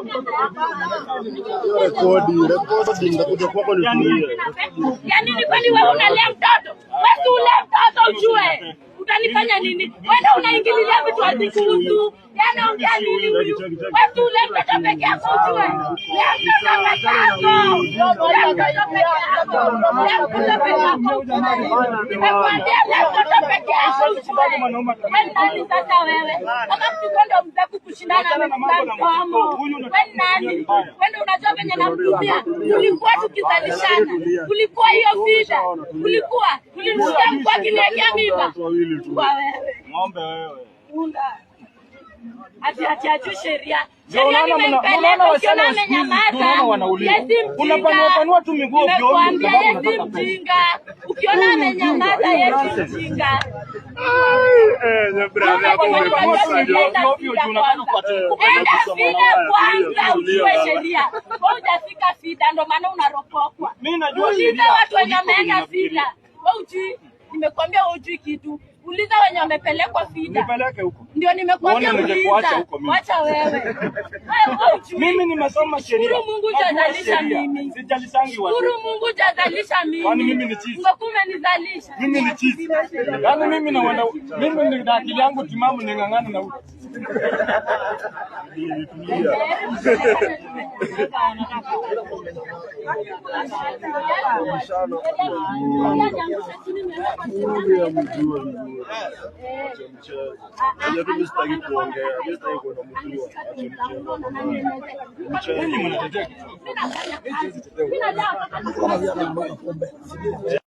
Hiyo rekodi, rekodi, nitakuja kwako nitulie. Ya nini? Kwani wewe unalea mtoto? Wewe si ulee mtoto ujue. Utanifanya nini? Wewe ndio unaingililia vitu hazikuhusu. Yanaongea nini huyu? Wewe si ulee mtoto peke yako ujue. Lea mtoto peke yako. Lea mtoto peke yako. Lea mtoto peke yako ujue. Nimekuambia lea mtoto peke yako ujue. Wewe nani sasa wewe? Kama mtu ndo mzee kukushindana amekuzaa mdomo. Wewe nani? Wewe ndio unajua venye namtumia. Tulikuwa tukizalishana. Kulikuwa hiyo shida. Kulikuwa tulimsikia mkuu akiniwekea mimba. Watu wawili tu. Kwa wewe. Ng'ombe wewe. Unda. Ati ajui sheria. Ndio Sheria unaona nimempeleka unaona ukiona wasichana wa siku hizi, ndio amenyamaza. unaona wanauliwa. Yeye si mjinga. Unapanua panua tu miguu ovyo ovyo Nimekuambia sababu yeye si unataka pesa. mjinga. Ukiona amenyamaza yeye si mjinga. Eh, nye brother, hapo Unapanua tu umegusa miguu jo. ovyo ovyo juu unataka Enda FIDA kwanza ujue Tulia. Sheria. Wewe hujafika FIDA ndo maana unaropokwa. Mimi najua Uliza sheria watu wenye kuliko wameenda unafikiria. FIDA. Wewe hujui, nimekuambia wewe hujui kitu. Uliza wenye wamepelekwa FIDA. Nipeleke huko. Ndio nimekuambia Uone ningekuacha uliza. huko mimi. Wacha wewe. Wewe wewe hujui. Mimi nimesoma sheria. Shukuru Mungu Najua hujazalisha sheria. mimi. Sijalishangi watu. Shukuru Mungu hujazalisha mimi. Kwani mimi ni chizi? Ungekuwa umenizalisha. Mimi ni chizi. Yaani mimi na wana mimi ni na akili yangu timamu ning'ang'ana na huyu. Tulia. Tulia mjue vizuri. Acha mchezo. Unajua tu mimi sitaki kuongea. Mimi sitaki kuenda mjua. Acha mchezo. Mchezo. Nyinyi mnatetea kitu. Mimi nalea watoto.